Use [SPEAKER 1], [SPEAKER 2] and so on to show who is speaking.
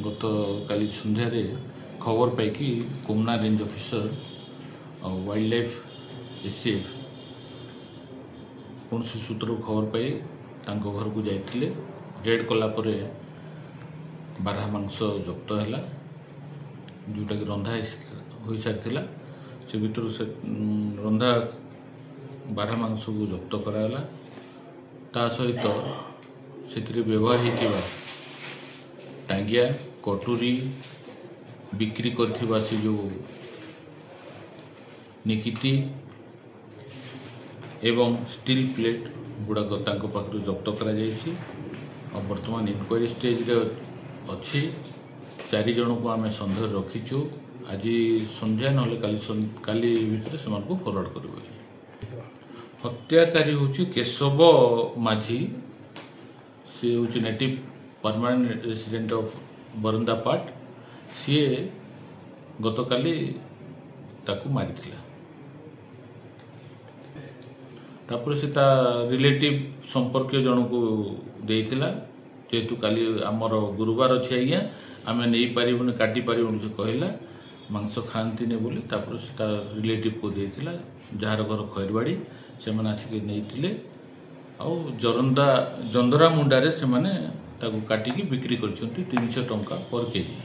[SPEAKER 1] ଗତକାଲି ସନ୍ଧ୍ୟାରେ ଖବର ପାଇକି କୋମନା ରେଞ୍ଜ ଅଫିସର ଆଉ ୱାଇଲ୍ଡ ଲାଇଫ୍ ଏସିଏଫ୍ କୌଣସି ସୂତ୍ରରୁ ଖବର ପାଇ ତାଙ୍କ ଘରକୁ ଯାଇଥିଲେ। ରେଡ୍ କଲା ପରେ ବାରହା ମାଂସ ଜପ୍ତ ହେଲା, ଯେଉଁଟାକି ରନ୍ଧା ହୋଇସାରିଥିଲା। ସେ ଭିତରୁ ସେ ରନ୍ଧା ବାରହା ମାଂସକୁ ଜପ୍ତ କରାଗଲା। ତା ସହିତ ସେଥିରେ ବ୍ୟବହାର ହେଇଥିବା ଟାଙ୍ଗିଆ, କଟୁରୀ, ବିକ୍ରି କରିଥିବା ସେ ଯେଉଁ ନିକିତି ଏବଂ ଷ୍ଟିଲ୍ ପ୍ଲେଟ୍ ଗୁଡ଼ାକ ତାଙ୍କ ପାଖରୁ ଜପ୍ତ କରାଯାଇଛି। ଆଉ ବର୍ତ୍ତମାନ ଇନକ୍ୱାରି ଷ୍ଟେଜ୍ରେ ଅଛି। 4 ଜଣଙ୍କୁ ଆମେ ସନ୍ଦେହରେ ରଖିଛୁ। ଆଜି ସନ୍ଧ୍ୟା ନହେଲେ କାଲି ଭିତରେ ସେମାନଙ୍କୁ ଫରୱାର୍ଡ଼ କରିବୁ। ହତ୍ୟାକାରୀ ହେଉଛି କେଶବ ମାଝୀ। ସେ ହେଉଛି ନେଟିଭ୍ ପରମାନେଣ୍ଟ ରେସିଡେଣ୍ଟ ଅଫ୍ ବରନ୍ଦାପାଟ। ସିଏ ଗତକାଲି ତାକୁ ମାରିଥିଲା। ତାପରେ ସେ ତା ରିଲେଟିଭ୍ ସମ୍ପର୍କୀୟ ଜଣକୁ ଦେଇଥିଲା। ଯେହେତୁ କାଲି ଆମର ଗୁରୁବାର ଅଛି ଆଜ୍ଞା, ଆମେ ନେଇପାରିବୁନି, କାଟି ପାରିବୁନି, ସେ କହିଲା ମାଂସ ଖାଆନ୍ତିନି ବୋଲି। ତାପରେ ସେ ତା ରିଲେଟିଭ୍କୁ ଦେଇଥିଲା, ଯାହାର ଘର ଖଇରବାଡ଼ି। ସେମାନେ ଆସିକି ନେଇଥିଲେ ଆଉ ଜନ୍ଦରା ମୁଣ୍ଡାରେ ସେମାନେ ତାକୁ କାଟିକି ବିକ୍ରି କରିଛନ୍ତି 300 ଟଙ୍କା ପର କେଜି।